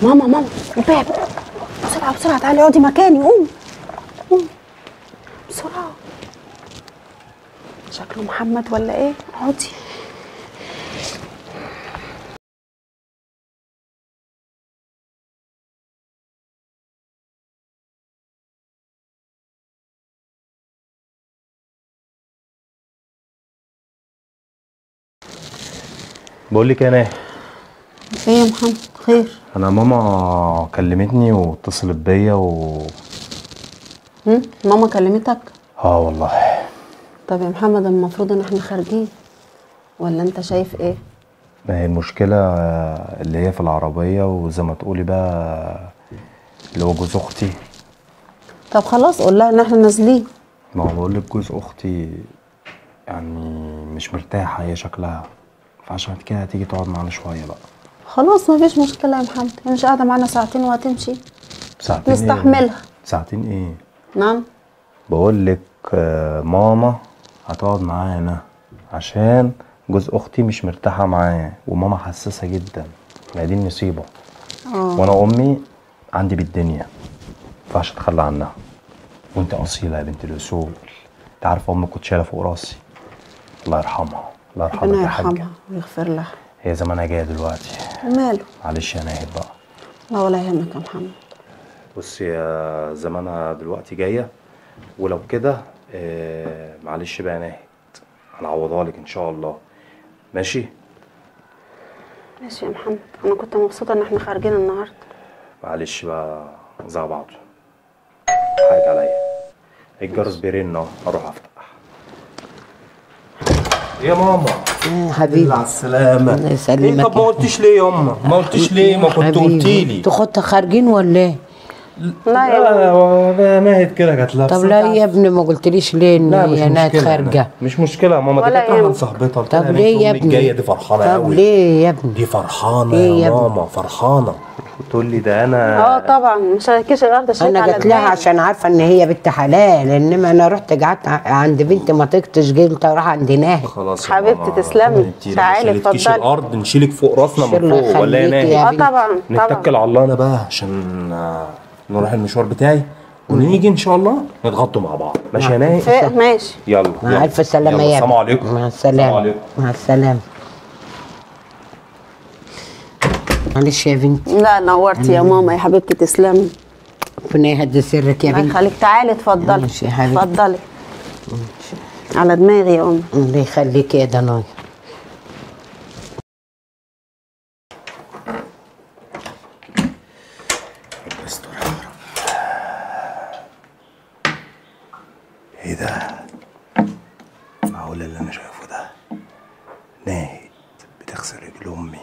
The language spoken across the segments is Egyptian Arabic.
ماما ماما الباب، بسرعة بسرعة، تعالي اقعدي مكاني. قومي قومي بسرعة. شكله محمد ولا ايه؟ اقعدي. بقول لك انا ايه يا محمد؟ خير؟ انا ماما كلمتني واتصلت بيا و ماما كلمتك؟ اه والله. طب يا محمد المفروض ان احنا خارجين، ولا انت شايف ايه؟ ما هي المشكلة اللي هي في العربية، وزي ما تقولي بقى اللي هو جوز اختي. طب خلاص قول لها ان احنا نازلين. ما هو بقول لك جوز اختي يعني مش مرتاحة هي شكلها، فعشان كده هتيجي تقعد معانا شوية بقى. خلاص مفيش مشكلة يا محمد، هي مش قاعدة معانا ساعتين وهتمشي. ساعتين نستحملها. إيه؟ ساعتين ايه؟ نعم؟ بقول لك ماما هتقعد معانا عشان جوز اختي مش مرتاحة معاه، وماما حساسة جدا، ما دي النصيبه. وانا امي عندي بالدنيا، ما ينفعش اتخلى عنها. وانت اصيلة يا بنت الاصول، انت عارفه امك كنت شايله فوق راسي. الله يرحمها، الله يرحمها يا حاجة، يرحمها ويغفر لها. هي زمانها جاية دلوقتي. وماله؟ معلش يا ناهد بقى. لا ولا يهمك يا محمد. بصي يا زمانها دلوقتي جاية، ولو كده معلش بقى يا ناهد، هنعوضها لك ان شاء الله. ماشي؟ ماشي يا محمد، انا كنت مبسوطة ان احنا خارجين النهارده. معلش بقى زي بعضه، حقك عليا. الجرس بيرن اهو، هروح افتح. ايه يا ماما؟ يا حبيبي على السلامة. الله يسلمك. إيه طب ما قلتيش ليه يا ما قلتيش ليه؟ ما كنت قلتي لي. انتوا كنتوا خارجين ولا ايه؟ لا يا ناهد كده جت لابسه. طب لا يا ابني ما قلتليش ليه ان هي ناهد خارجه؟ مش مشكلة يا ماما، دي كانت رايحة لصاحبتها. طب ليه يا ابني؟ الجاية دي فرحانة قوي. طب ليه يا ابني؟ دي فرحانة يا ماما، فرحانة. تقول لي ده انا طبعا مش هكيش الارض. انا جت لها عشان عارفه ان هي بنت حلال، انما انا رحت قعدت عند بنتي ما طقتش، قلت اروح عند ناهد. خلاص يا حبيبتي تسلمي، تعالي اتفضلي. الارض نشيلك فوق راسنا من فوق ولا يا ناهد؟ طبعا نتكل على الله انا بقى عشان نروح المشوار بتاعي ونيجي ان شاء الله نتغدوا مع بعض. ماشي يا ناهد؟ ماشي. يلا مع الف سلامه يا ابني. السلام عليكم. مع السلامة. مع السلامة. معلش يا بنتي. لا نورتي يا ماما يا حبيبتي، تسلمي. ربنا يهدي سرك يا بنتي. الله يخليك. تعالي اتفضلي. ماشي يا حبيبتي اتفضلي. على دماغي يا امي. الله يخليك يا دنايا. استر يا رب. ايه ده؟ معقول اللي انا شايفه ده؟ ناهد بتغسل رجل امي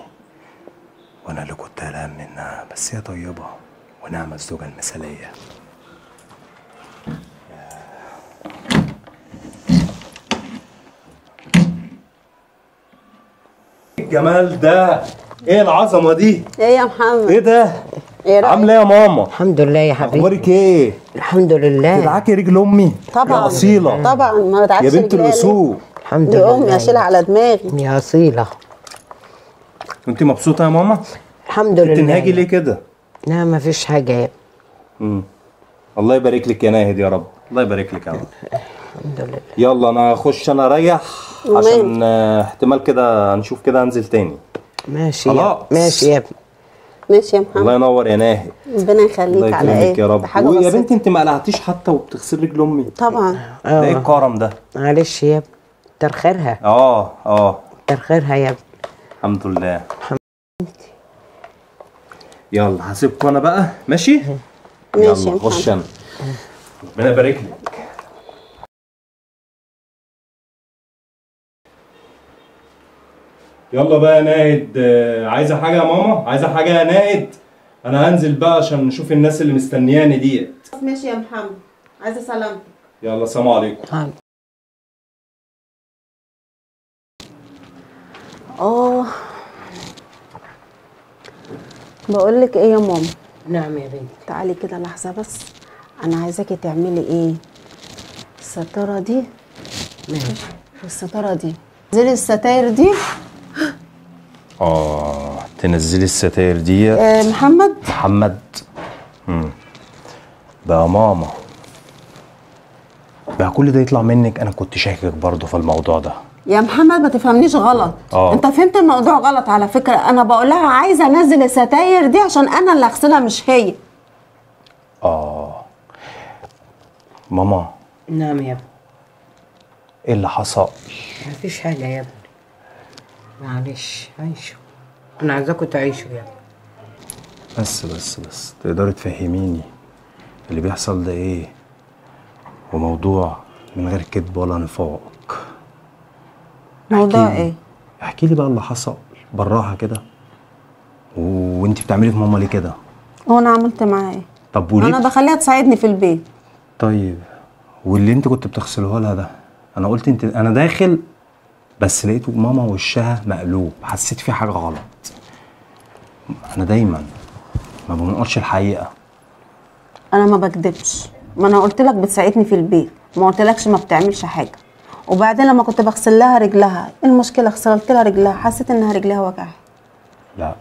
وانا اللي كنت قلقان منها، بس هي طيبة ونعمه الزوجة المثالية. الجمال ده، ايه العظمة دي؟ ايه يا محمد؟ ايه ده؟ ايه عامله ايه يا ماما؟ الحمد لله يا حبيبي. اخبارك ايه؟ الحمد لله. تدعكي رجل امي؟ طبعا يا اصيلة. طبعا ما بدعكش يا بنت الاصول. الحمد دي لله. امي اشيلها على دماغي يا اصيلة. انت مبسوطة يا ماما؟ الحمد لله. بتنهاجي ليه كده؟ لا ما فيش حاجة يا ابني. الله يبارك لك يا ناهد يا رب، الله يبارك لك يا رب. الحمد لله. يلا انا هخش انا اريح عشان احتمال كده نشوف كده انزل تاني. ماشي خلاص. ماشي يا ابني. ماشي يا محمد. الله ينور يا ناهد. ربنا يخليك. على ايه يا رب. ويا بنتي انت ما قلعتيش حتى وبتغسل رجل امي؟ طبعا. ده ايه الكرم ده؟ معلش يا ابني، كتر خيرها. كتر خيرها يا ابني. الحمد لله. يلا هسيبكم انا بقى. ماشي؟ ماشي. يلا خش انا. ربنا يبارك لك. يلا بقى يا ناهد. عايزه حاجة يا ماما؟ عايزه حاجة يا ناهد؟ انا هنزل بقى عشان نشوف الناس اللي مستنياني ديت. ماشي يا محمد، عايزه سلامتك. يلا سلام عليكم. بقول لك ايه يا ماما؟ نعم يا بنتي. تعالي كده لحظة بس، انا عايزاكي تعملي ايه؟ الستارة دي. ماشي. والستاره دي، زي الستاير دي. تنزلي الستاير دي. محمد. محمد. بقى ماما بقى كل ده يطلع منك؟ انا كنت شاكك برضه في الموضوع ده يا محمد، ما تفهمنيش غلط. انت فهمت الموضوع غلط على فكرة. انا بقول لها عايزه انزل الستاير دي عشان انا اللي اغسلها مش هي. ماما. نعم يا ابني. ايه اللي حصل؟ مفيش حاجة يا ابني، معلش عيشوا، انا عايزاكم تعيشوا يا ابني. بس بس بس تقدري تفهميني اللي بيحصل ده ايه؟ وموضوع من غير كذب ولا نفاق. موضوع ايه؟ احكي لي بقى اللي حصل براها كده، وانت بتعملي في ماما ليه كده؟ هو انا عملت معاها ايه؟ طب وليه؟ انا بخليها تساعدني في البيت. طيب واللي انت كنت بتغسله لها ده، انا قلت انت، انا داخل بس لقيت ماما وشها مقلوب، حسيت في حاجة غلط. انا دايما ما بنقولش الحقيقة. انا ما بكدبش، ما انا قلت لك بتساعدني في البيت، ما قلتلكش ما بتعملش حاجة. وبعدين لما كنت بغسل لها رجلها، ايه المشكلة؟ غسلت لها رجلها، حسيت انها رجلها وجعها. لا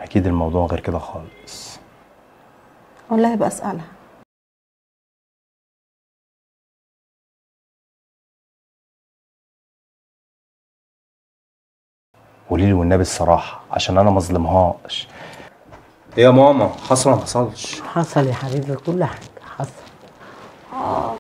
اكيد الموضوع غير كده خالص. والله بقى اسالها. قولي لي والنبي الصراحة عشان انا ما اظلمهاش. ايه يا ماما، حصل ولا ما حصلش؟ حصل يا حبيبي، كل حاجة حصل.